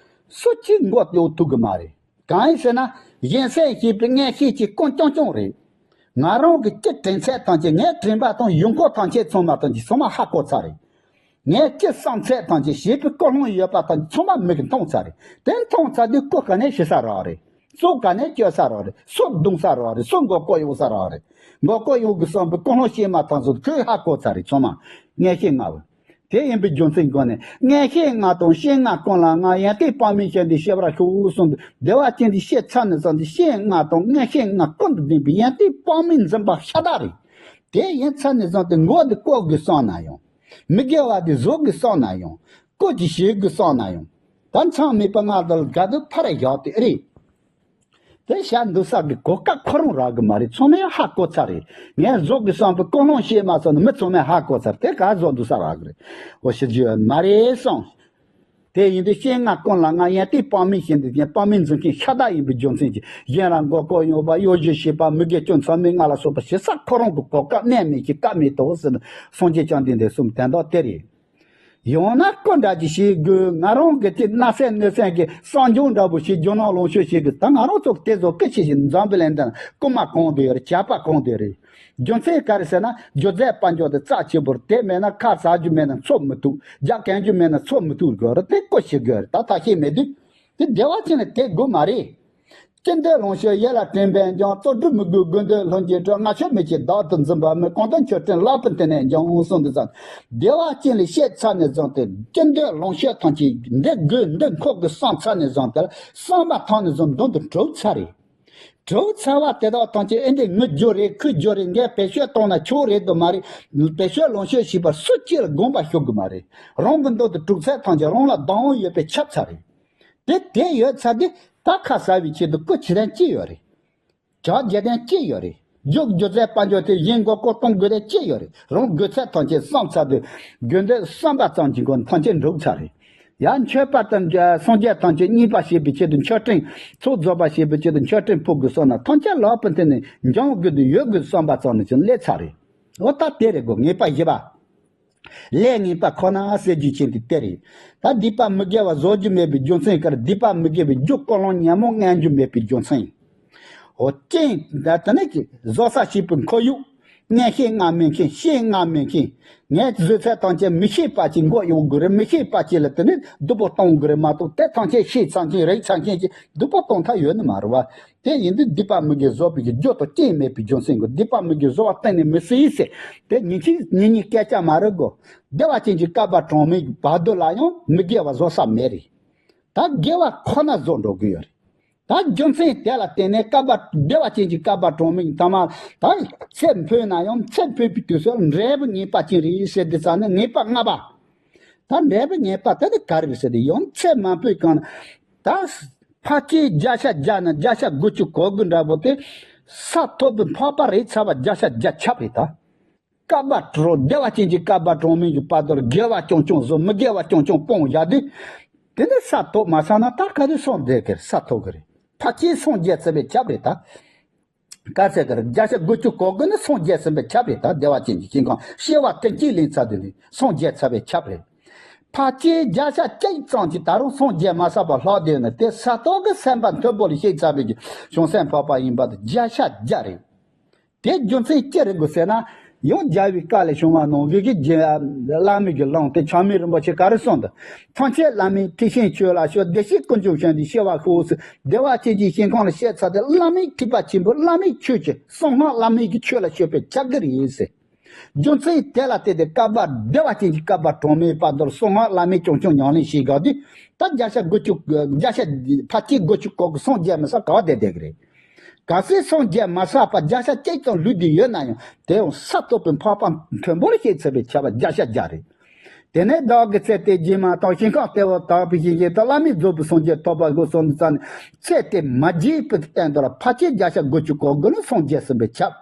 སུ་གཅིག་མགོ་གཡོག་ཐུབ་གི་མ་རེད། གང་ཡིན་ཟེར་ན། གཞན་སེམས་ཤེས་པའི་མངོན་ཤེས་ཀྱི་ཀུན་རྐྱང་རྐྱང་རེད། ང་རང་གི་ཅི་དྲན་ཚད་ཐམས་ཅད། ངའི་དྲན་པ་དང་ཡོང་ཁུངས་ཐམས་ཅད་ཚང་མ་ཐམས་ཅད་ཚང་མ་ཧ་གོ་ཚར་རེད། ངའི་ཅི་བསམ་ཚད་ཐམས་ཅད། བྱེད་པའི་ཀུན་སློང་ཡོད་པ་ཐམས་ཅད་ཚང་མ་མིག་གིས་མཐོང་ཚར་རེད། དེ་མཐོང་ཚར་དུས་སྐུ་ག་ནས་ཤི་ས་རག་རེད། སྲོག་ག་ནས་གཅོད་ས་རག་རེད། སུ་རྡུང་ས་རག་རེད། སུ་མགོ་སྐོར་ཡོང་ས་རག་རེད། མགོ་སྐོར་ཡོང་དགོས་བསམ་པའི་ཀུན་སློང་སྐྱེས་མ་ཐག་ཏུ་ཁོས་ཧ་གོ་ཚར་རེད། ཚང་མ་མངོན་ཤེས་ལྔ་བོ། དེ་ཡིན་པའི་རྒྱུ་མཚན་ཀུན་ནས། མངོན་ཤེས་ལྔ་དང་སྤྱན་ལྔ་ཀུན་ལ་བསྔགས། ཡོན་ཏན་དཔག་མེད་ཅན་དེ་ཤེས་པར་ཤོག་གསུངས་ཏེ། བདེ་བ་ཅན་དེ་ཤེས་ཚར་ནས་བཟུང་སྟེ་སྤྱན་ལྔ་དང་མངོན་ཤེས་ལྔ་ཀུན་ཏུ་ལྡན་པའི་ཡོན་ཏན་དཔག་མེད་འཛིན་པ་ཤ་སྟག་རེད། དེ་ཡིན་ཚར་ནས་བཟུང་སྟེ་མགོ་དེ་བཀོག་དགོས་བསམ་ན་ཡང་། མི་དགེ་བ་དེ་བཟོ་དགོས་བསམ་ན་ཡང་། བཀོག་ཅིག་བྱེད་དགོས་བསམ་ན་ཡང་། ད་མཚམས་མེད་པ་ང་དང་ག་དུས་ཕར་བཞག་དེ་རེད། དེ་བྱ་འདུག་ས་གི་གོ་སྐབས་ཁོ་རང་རག་གི་མ་རེད། ཚང་མས་ཧ་གོ་ཚར་རེད། ངས་བཟོ་དགོས་བསམ་པའི་ཀུན་སློང་བཤད་མ་སོང་ན་མི་ཚང་མས་ཧ་གོ་ཚར། དེ་ག་བཟོ་འདུག་ས་རག་གི་རེད། འོ་ཞེས་བརྗོད་མ་རེད་གསུངས། དེ་ཡིན་དུས་སྤྱན་སྔ་ཀུན་ལ་ང་ཡང་དེ་དཔང་མི་བྱེད་འདི་ཡང་དཔང་མི་འཛིན་མཁན་ཤ་སྟག་ཡིན་པའི་རྒྱུ་མཚན་གྱིས། གཞན་ལ་མགོ་སྐོར་ཡོང་བ། གཡོ་ཞུ་བྱེད་པ། མི་དགེ་སྐྱོན་ཚང་མས་ང་ལ་སོགས་པ་བྱེད་ས་ཁོ་རང་གི་གོ་སྐབས་གནས་མེད་ཀྱི་སྐབས་མེད་དོ་ཟེར་ན། སངས་རྒྱས་བཅོམ་ལྡན་འདས་གསུངས་དོན་དག་དེ་རེད། ཡང་ན་སྐུ་འདྲ་ཅིག་བྱེད་དགོས། ང་རང་གི་དེ་གནའ་སེམས་གནོད་སེམས་ཀྱི་གསང་སྦྱོང་འདྲ་པོ་ཞིག་རྒྱུ་ནོར་ལོངས་སྤྱོད་བྱེད་དགོས། ད་ང་རང་ཚོ་དེ་ཚོ་སྐད་ཆ་ཞིག་འཛམ་བུ་གླིང་འདི་ན་རྐུན་མ་གང་དེ་ཡོད་རེད། ཇག་པ་གང་དེ་ཡོད་རེད། རྒྱུ་མཚན་ག་རེ་ཟེར་ན། སྒྱུ་རྩལ་དཔལ་འབྱོར་དེ་རྩ་ཆེན་པོ་རེད། དེ་མེད་ན་ཁ་ཟ་རྒྱུ་མེད་ན་འཚོ་མི་ཐུབ། རྒྱག་གོན་རྒྱུ་མེད་ན་འཚོ་མི་ཐུབ་དགོས་རེད། དེ་སྐུ་ཞིག་དགོས་རེད། ད་ཐབས་ཤེས་མེད་དུས་དེ་བདེ་བ་ཅན་ལ་དེ་དགོས་མ་རེད། ཅི་འདོད་ལོངས་སྤྱོད་ཡིད་ལ་དྲན་པས་འབྱུང་། རྩོལ་སྒྲུབ་མི་དགོས་དགོས་འདོད་ལྷུན་གྱིས་གྲུབ། ང་ཁྱོད་མི་ཕྱེད་བདག་ཏུ་འཛིན་པ་མེད། གང་དག་མཆོད་སྤྲིན་ལག་ཏུ་འཐེན་ནས་འབྱུང་གསུངས་འདུག་ཙང་། བདེ་བ་ཅན་ལ་བཤད་ཚར་ནས་བཟུང་སྟེ་ཅི་འདོད་ལོངས་སྤྱོད་ཐམས་ཅད་འདི་དགོས་འདི་འཁོར་དགོས་བསམ་ཚར་ནས་བཟུང་སྟེ། བསམ་པ་ཐོག་ནས་བཟུང་མདུན་དུ་གྲུབ་ཚར་རེད། གྲུབ་ཚར་བ་དེ་དག་ཐམས་ཅད་ཨེ་འདི་ངུ་རྒྱུ་རེད། ཁུ་རྒྱུ་རེད། ངས་བེད་སྤྱོད་བཏང་ན་ཆོག་རེད་དུ་མ་རེད། བེད་སྤྱོད་ལོངས་སྤྱོད་བྱེད་པར་སུ་གཅིག་ལ་དགོངས་པ་ཞུ་དགོས་མ་རེད། རང་གི་མདུན་དུ་གྲུབ་ཚར་ཐམས་ཅད་རང་ལ་བདག་དབང་ཡོད་པས་ཁྱབ་ཚར་རེད། དེ་དེ་ཡོད་ཚར་དུས་ད་ཁ་ཟ་བའི་ཆེད་དུ་སྐུ་བྱེད་དོན་ཅི་ཡོད་རེད། ཇག་བྱེད་དོན་ཅི་ཡོད་རེད། རྒྱུ་སྒྱུ་རྩལ་དཔལ་འབྱོར་དེ་གཞན་མགོ་སྐོར་གཏོང་དགོས་དོན་ཅི་ཡོད་རེད། རང་དགོས་ཚད་ཐམས་ཅད་བསམ་ཚར་དུས་དགོས་འདོད་བསམ་པ་ཙམ་གྱི་སྒོ་ནས་ཐམས་ཅད་འགྲུབ་ཚར་རེད། ཡང་མཆོད་པ་དང་སངས་རྒྱས་ཐམས་ཅད་མཉེས་པ་བྱེད་པའི་ཆེད་དུ་མཆོད་སྤྲིན། ཚོགས་རྫོགས་པ་བྱེད་པའི་ཆེད་དུ་མཆོད་སྤྲིན་ཕུལ་དགོས་བསམ་ན་ཐམས་ཅད་ལག་ཏུ་འཐེན་ནས་འབྱུང་དགོས་དུས་ཡོད་དགོས་བསམ་པ་ཙམ་ནས་ཀྱང་སླེབས་ཚར་རེད། འོ་ད་དེ་རེད་གོ། ངེས་པ་བཞི་པ། ལས་ངན་པ་ཁོ་ན་ཟེར་རྒྱུ་ཅན་དེ་དེ་རེད། ད་སྡིག་པ་མི་དགེ་བ་བཟོ་རྒྱུ་མེད་པའི་རྒྱུ་མཚན་ག་རེ། སྡིག་པ་མི་དགེ་བའི་རྒྱུ་ཀུན་སློང་ཉོན་མོངས་མངོན་རྒྱུ་མེད་པའི་རྒྱུ་མཚན། འོ་རྐྱེན་ད་དེ་ནས་ཀྱི་བཟོ་ས་བྱེད་པའི་ཁོར་ཡུག། ངས་ཤེས་ང་མེད་མཁན། ཤེས་ང་མེད་མཁན། ངས་བཟོས་ཚད་ཐམས་ཅད་མི་ཤེས་པ་ཅིག་མགོ་གཡོག་དགོས་རེད། མི་ཤེས་པ་ཅིག་ལ་དེ་ནས་སྡུག་པོ་གཏོང་དགོས་རེད་མ་གཏོགས། དེ་ཐམས་ཅད་ཤེས་ཚར་མཁན་རིག་ཚར་མཁན་ཅིག་སྡུག་པོ་གཏོང་ཐབས་ཡོད་ནི་མ་རེད་བ། དེ་ཡིན་དུས་སྡིག་པ་མི་དགེ་བཟོ་བའི་རྒྱུ་དང་རྐྱེན་མེད་པའི་རྒྱུ་མཚན་གྱིས་སྡིག་པ་མི་དགེ་བཟོ་བ་གཏན་ནས་མི་སྲིད་ཟེར། དེ་ཉིན་གཅིག་ཉིན་གཉིས་སྐད་ཆ་མ་རེད་གོ། བདེ་བ་ཅན་གྱི་བསྐལ་པ་གྲངས་མེད་བར་དོ་ལ་ཡང་མི་དགེ་བ་བཟོ་ས་མེད་རེད། ད་དགེ་བ་ཁོ་ན་བཟོ་འགྲོ་གི་ཡོད་རེད། ད་རྒྱུ་མཚན་དེ་ལ་བརྟེན་ནས་བསྐལ་པ་བདེ་བ་ཅན་གྱི་བསྐལ་པ་གྲངས་མེད་ཐ་མ་ད་ཚེ་འཕོས་ན་ཡང་ཚེ་འཕོས་པའི་དུས་སུ་འབྲས་བུ་ངེས་པ་ཅན་རེད་ཟེར་དུས་ཙང་ནས་ངེས་པ་ལྔ་པ། ད་འབྲས་བུ་ངེས་པ་དེ་ནི་ག་རེ་རེད་ཟེར་དུས་ཡང་ཚེ་མ་འཕོས་གོང་ན་ད་ཕལ་ཆེར་བརྒྱ་ཆ་བརྒྱ་ན་བརྒྱ་ཆ་དགུ་བཅུ་གོ་དགུ་འདྲ་པོ་དེ་ས་ཐོབ་པའི་འཕགས་པ་རེད་ཚར་བ་བརྒྱ་ཆ་བརྒྱ་ཁྱབ་རེད་ད། བསྐལ་པ་གྲངས་བདེ་བ་ཅན་གྱི་བསྐལ་པ་གྲངས་མེད་ཀྱི་བར་དུ་དགེ་བ་རྐྱང་རྐྱང་བཟོ། མི་དགེ་བ་རྐྱང་རྐྱང་སྤོང་བཞག་དུས། དེ་ནི་ས་ཐོབ་མ་ཚར་ན་ད་ག་དུས་སངས་རྒྱས་ཀྱི་ས་ཐོབ་ཀྱི་རེད། ཕལ་ཆེར་སངས་རྒྱས་ཚར་བའི་ཁྱབ་རེད་ད། ག་ཚད་ཀྱི་རེད། བརྒྱ་ཆ་དགུ་བཅུ་གོ་དགུ་ནི་སངས་རྒྱས་ཟིན་པའི་ཁྱབ་རེད་ད། བདེ་བ་ཅན་གྱི་ཞིང་ཁམས་སྐྱེ་བ་ཀུན་གྱིས་ལེན་ཚར་དུས་ནི་སངས་རྒྱས་ཚར་བའི་ཁྱབ་རེད། ཕལ་ཆེར་བརྒྱ་ཆ་གཅིག་ཙམ་གྱིས་ད་རུང་སངས་རྒྱས་མ་ཚར་བར་ལྷག་བསྡད་ན་དེ་ས་ཐོབ་ཀྱི་སེམས་དཔའ་མཐོན་པོ་ལ་བཤད་ཚར་བའི་གི་བྱང་སེམས་འཕགས་པ་ཡིན་པ་དང་བརྒྱ་ཆ་བརྒྱ་རེད། དེ་རྒྱུ་མཚན་ཅི་རེད་དགོས་ཟེར་ན། ཡང་རྒྱལ་བའི་བཀའ་ལས་བྱུང་བ་ནང་བཞིན་གྱི་རྒྱལ་བླ་མའི་གི་ལུང་དེ་ཆགས་མེད་རིན་པོ་ཆེ་ག་རེ་གསུངས་འདུག་ཐམས་ཅད་བླ་མའི་ཐེག་ཆེན་ཆོས་ལ་ཞུགས། བདེ་གཤེགས་དཀོན་མཆོག་གཞན་དུ་སྐྱེ་བ་ཤོག་ཟེར། བདེ་བ་ཅན་གྱི་ཞིང་ཁམས་ལ་སྐྱེས་ཚར་ཏེ་བླ་མའི་ཐེག་པ་ཆེན་པོ་བླ་མའི་ཆོས་ཀྱི་གསང་སྔགས་བླ་མའི་གི་ཆོས་ལ་སྤྱོད་པའི་ཆ་གི་རེད་ཟེར། རྒྱུ་མཚན་དེ་ལ་བརྟེན་ཏེ་བསྐལ་པ་བདེ་བ་ཅན་གྱི་བསྐལ་པ་གྲངས་མེད་བར་དུ་གསང་སྔགས་བླ་མའི་རྐྱང་རྐྱང་ཉམས་ལེན་བྱེད་དགོས་དུས། ད་བརྒྱ་ཆ་དགུ་བཅུ་བརྒྱ་ཆ་ཕལ་ཆེར་དགུ་བཅུ་གོ་དགུ་སངས་རྒྱས་མི་ཚར་ག་བ་བསྡད་བསྡད་ཀྱི་རེད། གལ་སྲིད་སངས་རྒྱས་མ་ཚར་བར་བརྒྱ་ཆ་གཅིག་ཙམ་ལུས་བསྡད་ཡོད་ན་ཡང་དེ་ཡང་ས་ཐོབ་པའི་འཕགས་པ་མཐོན་པོ་ལ་སྐྱེས་ཚར་བའི་ཁྱབ་པ་བརྒྱ་ཆ་བརྒྱ་རེད། དེ་ནས་བདག་གི་ཚེ་དེ་རྗེས་མ་དང་། ཞིང་ཁམས་དེ་བས་དག་པའི་ཞིང་གཞན་དུ། བླ་མེད་རྫོགས་པའི་སངས་རྒྱས་ཐོབ་པར་བསྔོ་གསུངས་ཙང་ནས། ཚེ་དེ་མ་རྗེས་པའི་སྟེང་དུ་ལ་ཕལ་ཆེར་བརྒྱ་ཆ་དགུ་བཅུ་གོ་དགུ་ནི་སངས་རྒྱས་ཟིན་པའི་ཁྱབ།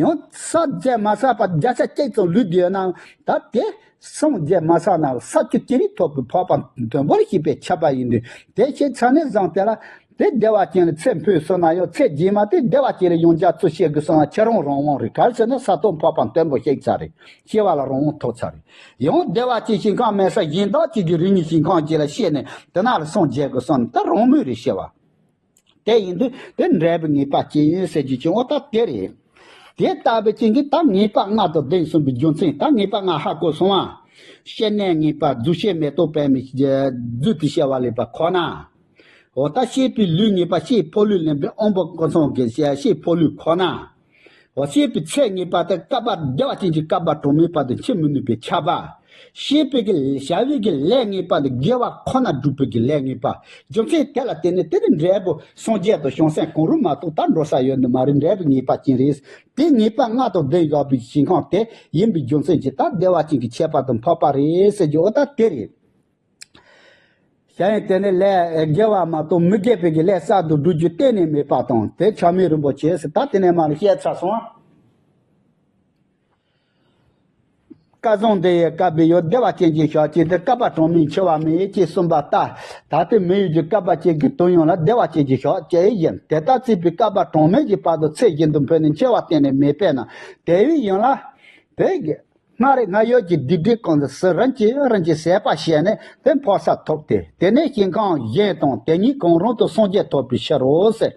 ཡང་ས་རྒྱས་མ་ཚར་བར་བརྒྱ་ཆ་གཅིག་ཙམ་ལུས་བསྡད་ཡོད་ན་ད་དེ་སངས་རྒྱས་མ་ཚར་ན་ས་བཅུ་ཅི་རིགས་ཐོབ་པའི་འཕགས་པ་མཐོན་པོ་ལ་སྐྱེས་པའི་ཁྱབ་པ་ཡིན་དུས། དེ་ཤེས་ཚར་ནས་བཟུང་སྟེ་ལ་དེ་བདེ་བ་ཅན་ལ་ཚེ་འཕོས་སོང་ན་ཡང་ཚེ་རྗེས་མ་དེ་བདེ་བ་ཅན་ལ་ཡང་བསྐྱར་ཚུར་སྐྱེ་དགོས་སོང་ན་ཁྱེད་རང་རང་དབང་རེད། ག་རེ་ཟེར་ན་ས་ཐོབ་འཕགས་པ་མཐོན་པོ་ཤེས་ཚར་རེད། སྐྱེ་བ་ལ་རང་དབང་ཐོབ་ཚར་རེད། ཡང་བདེ་བ་ཅན་ཞིང་ཁམས་མེད་ས་གཞན་དག་ཅིག་གི་རིགས་ངན་ཞིང་ཁམས་ཅིག་ལ་སྐྱེས་ནས་དེ་ན་ལ་སངས་རྒྱས་དགོས་སོང་ན་ད་རང་མོས་རེད་སྐྱེ་བ། དེ་ཡིན་དུས་དེ་འབྲས་བུ་ངེས་པ་ཅན་ཟེར་རྒྱུ་ཅན་འོ་ད་དེ་རེད། དེ་ལྟ་བུ་ཅན་གྱི་ད་ངེས་པ་ལྔ་དང་ལྡན་གསུངས་པའི་རྒྱུ་མཚན། ད་ངེས་པ་ལྔ་ཧ་གོ་སོང་ཨ། སྐྱེ་གནས་ངེས་པ། རྫུ་འཕྲུལ་མེ་ཏོག་པདྨའི་རྫུ་དེ་སྐྱེ་བ་ལེན་པ་ཁོ་ན། འོ་ད་སྐྱེས་པའི་ལུས་ངེས་པ། སྐྱེས་འཕོ་ལུས་ལེན་པའི་དབང་པོ་སྐུ་མཚམས་ཀྱི་སྐྱེས་འཕོ་ལུས་ཁོ་ན། འོ་སྐྱེས་པའི་ཚེ་ངེས་པ་དེ་བསྐལ་པ་བདེ་བ་ཅན་གྱི་བསྐལ་པ་གྲངས་མེད་བར་དུ་འཆི་མི་ནུས་པའི་ཁྱབ་པ། སྐྱེས་པའི་གི་བྱ་བའི་གི་ལས་ངེས་པ་ནི་དགེ་བ་ཁོ་ན་སྒྲུབ་པའི་གི་ལས་ངེས་པ། རྒྱུ་མཚན་དེ་ལ་བརྟེན་ནས་དེ་ནི་འབྲས་བུ་སངས་རྒྱས་དང་བྱང་སེམས་གང་རུང་མ་གཏོགས་ད་འགྲོ་ས་ཡོད་ནི་མ་རེད། འབྲས་བུ་ངེས་པ་ཅན་རེད། དེ་ངེས་པ་ལྔ་དང་ལྡན་ཡོད་པའི་ཞིང་ཁམས་དེ་ཡིན་པའི་རྒྱུ་མཚན་གྱིས་ད་བདེ་བ་ཅན་གྱི་ཁྱད་པར་དུ་འཕགས་པ་རེད་ཟེར་རྒྱུ་འོ་ད་དེ་རེད། དེ་ཡང་དེ་ནི་ལས་དགེ་བ་མ་གཏོགས་མི་དགེ་བའི་གི་ལས་གསར་དུ་སྒྲུབ་རྒྱུ་གཏན་ནས་མེད་པ་དང་། དེ་ཆགས་མེད་རིན་པོ་ཆེ་ཟེར། ད་དེ་ནས་མར་བཤད་ཚར་སོང་། སྐལ་བཟང་འདི་ཡི་བསྐལ་པའི་ཡུལ། བདེ་བ་ཅན་གྱི་ཞིང་སྐྱེས་ཏེ། བསྐལ་པ་གྲངས་མེད་འཆི་བ་མེད་ཅེས་གསུངས་པ་ལྟར། ད་ལྟའི་མི་ཡུལ་གྱི་བསྐལ་པ་ཅན་གྱི་དོན་ཡོངས་ལ་བདེ་བ་ཅན་གྱི་ཞིང་སྐྱེས་ཡིན། དེ་ལྟར་བརྩིས་པའི་བསྐལ་པ་གྲངས་མེད་ཀྱི་བར་དུ་ཚེ་བཞིན་དུ་འཕོས་ནས་འཆི་བ་གཏན་ནས་མེད་པས་ན། དེ་བས་ཡིན་ལ། དེ་གི་སྔར་སྔར་ཡོད་ཀྱི་སྡིག་སྒྲིབ་ཀུན་ཏུ་ཟུར་རིམ་གྱིས་རིམ་གྱིས་ཟད་པར་བྱས་ནས་དེ་འཕོ་ས་ཐོབ་སྟེ། དེ་ནས་ཞིང་ཁམས་གཞན་དང་དེ་ཉིད་གང་རུང་དུ་སངས་རྒྱས་ཐོབ་པའི་ཕྱིར་རོ་ཟེར།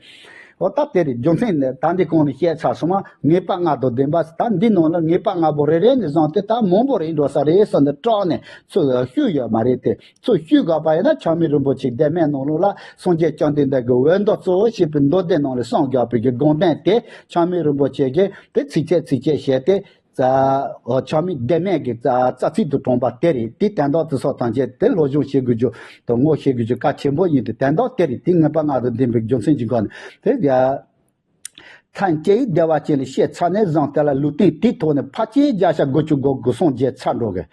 འོ་ད་དེ་རེད། རྒྱུ་མཚན་ནི་ད་འདི་གོང་ནས་བཤད་ཚར་སོང་བ། ངེས་པ་ལྔ་དང་ལྡན་པ། ད་འདི་ནང་ལ་ངེས་པ་ལྔ་པོ་རེ་རེ་ནས་བཟུང་སྟེ་ད་མང་པོ་རེད་འགྲོ་ས་རེད་ཟེར་ནས་སྐྲག་ནས་ཚུར་ཞུས་ཡོད་མ་རེད་དེ། ཚུར་ཞུས་དགོས་པ་ཡིན་ན་ཆགས་མེད་རིན་པོ་ཆེ་གདམས་ངག་ནང་ལོགས་ལ་སངས་རྒྱས་བཅོམ་ལྡན་འདས་ཀྱི་འོད་མདོ་གཙོ་བོ་ཞེས་པའི་མདོ་སྡེ་ནང་ལ་གསུངས་དགོས་པའི་གི་དགོངས་དོན་དེ་ཆགས་མེད་རིན་པོ་ཆེ་གིས་དེ་ཚིགས་བཅད་ཚིགས་བཅད་བཤད་དེ། རྩ། འོ། ཆགས་མེད་གདམས་ངག་གི་རྩ། རྩ་ཚིག་ཏུ་དྲངས་པ་དེ་རེད། དེ་དོན་དག་དེ་སོགས་ཐམས་ཅད་དེ་སློབ་སྦྱོང་བྱེད་དགོས་རྒྱུ་དང་ངོ་ཤེས་དགོས་རྒྱུ་གལ་ཆེན་པོ་ཡིན་ཏེ། དོན་དག་དེ་རེད། དེ་ངེས་པ་ལྔ་དང་ལྡན་པའི་རྒྱུ་མཚན་གྱི་སྒོ་ནས་དེ་ཡ། ཐམས་ཅད་བདེ་བ་ཅན་ལ་བཤད་ཚར་ནས་བཟུང་དེ་ལ་ལུང་བསྟན་དེའི་ཐོག་ནས་ཕལ་ཆེར་བརྒྱ་ཆ་དགུ་བཅུ་གོ་དགུ་སངས་རྒྱས་ཚར་འགྲོ་གི།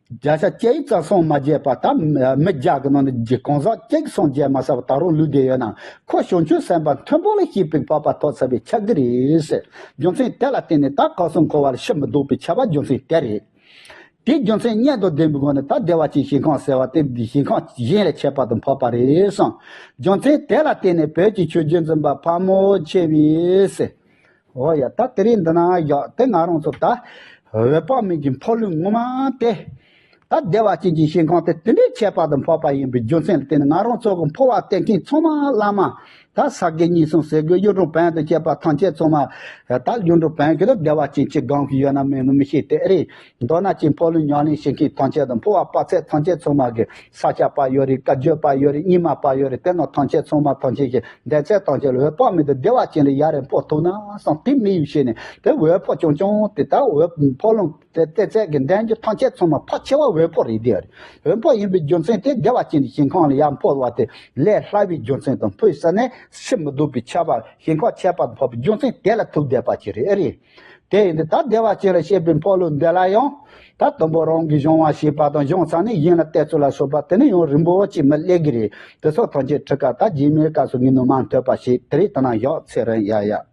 བརྒྱ་ཆ་བརྒྱ་ཙམ་སངས་མ་རྒྱས་པ་དང་། མི་བརྒྱ་གི་ནང་ནས་གང་ཟག་གཅིག་སངས་རྒྱས་མ་ཚར་བ་ད་རུང་ལུས་བསྡད་ཡོད་ན། ཁོ་བྱང་ཆུབ་སེམས་དཔའ་མཐོན་པོ་ལ་སྐྱེས་པའི་འཕགས་པ་ཐོབ་ཚར་བའི་ཆ་གི་རེད་ཟེར། རྒྱུ་མཚན་དེ་ལ་བརྟེན་ནས་ད་སྐབས་སུ་འཁོར་བ་ལ་ཕྱིར་མི་ལྡོག་པའི་ཁྱབ་པ་རྒྱུ་མཚན་དེ་རེད། དེའི་རྒྱུ་མཚན་སྙད་དང་ལྡན་པའི་སྒོ་ནས་ད་བདེ་བ་ཅན་ཞིང་ཁམས་ཟེར་བ་དེ་འདི་ཞིང་ཁམས་གཞན་ལས་ཁྱད་པར་དུ་འཕགས་པ་རེད་གསུངས། རྒྱུ་མཚན་དེ་ལ་བརྟེན་ནས་བོད་ཀྱི་ཆོས་རྒྱལ་འཛིན་པ་ཕག་མོ་ཆེ་བས་ཟེར། འོ་ཡ། ད་དེ་རིང་འདི་ན་ཡག་དེ་ང་རང་ཚོ་ད་འོད་དཔག་མེད་ཀྱི་འཕགས་ལུས་ངོ་མ་དེ། ད་བདེ་བ་ཅན་གྱི་ཞིང་ཁམས་དེ་དེ་འདྲའི་ཁྱད་པར་དུ་འཕགས་པ་ཡིན་པའི་རྒྱུ་མཚན་ལ་བརྟེན་ནས་ང་རང་ཚོ་གི་འཕོ་བ་བསྟེན་མཁན་ཚང་མ་བླ་མ། ད་ས་དགེ་བསྙེན་ཟུང་ཟེར་དགོས། གཡུང་དྲུང་བོན་དང་བཅས་པ་ཐམས་ཅད་ཚང་མ། ད་གཡུང་དྲུང་བོན་གྱི་ལ་བདེ་བ་ཅན་གྱི་སྒང་གི་ཡོད་ན་མེད་ན་མི་ཤེས་དེ་རེད། མདོར་ན་ཅིག་འཕགས་ལུས་ཉམས་ལེན་བྱེད་མཁན་ཐམས་ཅད་དང་འཕོ་བ་དཔག་ཚད་ཐམས་ཅད་ཚང་མ་གི་ས་སྐྱ་པ་ཡོད་རེད། བཀའ་བརྒྱུད་པ་ཡོད་རེད། རྙིང་མ་པ་ཡོད་རེད། དེ་རྣམས་ཐམས་ཅད་ཚང་མ་ཐམས་ཅད་ཀྱི་འདོད་ཚད་ཐམས་ཅད་ལ་འོད་དཔག་མེད་དུ་བདེ་བ་ཅན་ལ་ཡར་རེ་འཕོ་ཐུབ་ན་བསམ་དེ་དམིགས་ཡུལ་བྱས་ནས་དེ་འོད་དཔག་ཀྱང་ཀྱང་དེ་ལྟར་འོད་འཕགས་ལུང་དེ་ལྟ་ཚད་ཀྱི་འདོད་རྒྱུ་ཐམས་ཅད་ཚང་མ་ཕལ་ཆེ་བ་འོད་དཔག་རེད་དེ་རེད། འོད་དཔག་ཡིན་པའི་རྒྱུ་མཚན་དེ་བདེ་བ་ཅན་གྱི་ཞིང་ཁམས་ལ་ཡར་འཕོ་བ་དེ་ལས་སླ་བའི་རྒྱུ་མཚན་དང་འཕོས་ས་ནས་ཕྱིར་མི་ལྡོག་པའི་ཁྱབ་པ་ཞིང་ཁམས་ཁྱད་པར་དུ་འཕགས་པའི་རྒྱུ་མཚན་དེ་ལ་ཐུག་བསྡད་པ་ཅིག་རེད། ཨེ་རེད། དེ་ཡིན་དུས་ད་བདེ་བ་ཅན་ལ་བཤད་པའི་འཕགས་ལུང་འདི་ལ་ཡང་ད་དང་པོ་རང་གིས་སྦྱོང་བ་བྱས་པ་དང་སྦྱོང་ཚར་ནས་གཞན་ལ་གཏད་ཚུལ་ལ་སོགས་པ་དེ་ནི་ཡང་རིང་པོ་ཅིག་མི་སླེབས་ཀྱི་རེད། དེ་ཚོ་ཐམས་ཅད་ཁྲིད་ཀ་ད་རྗེས་མའི་སྐབས་སུ་ངས་ནུ་མ་འཐོད་པ་ཞིག་དེ་རིང་ད་ན་ཡག་ཚེ་རིང་ཡ་ཡ།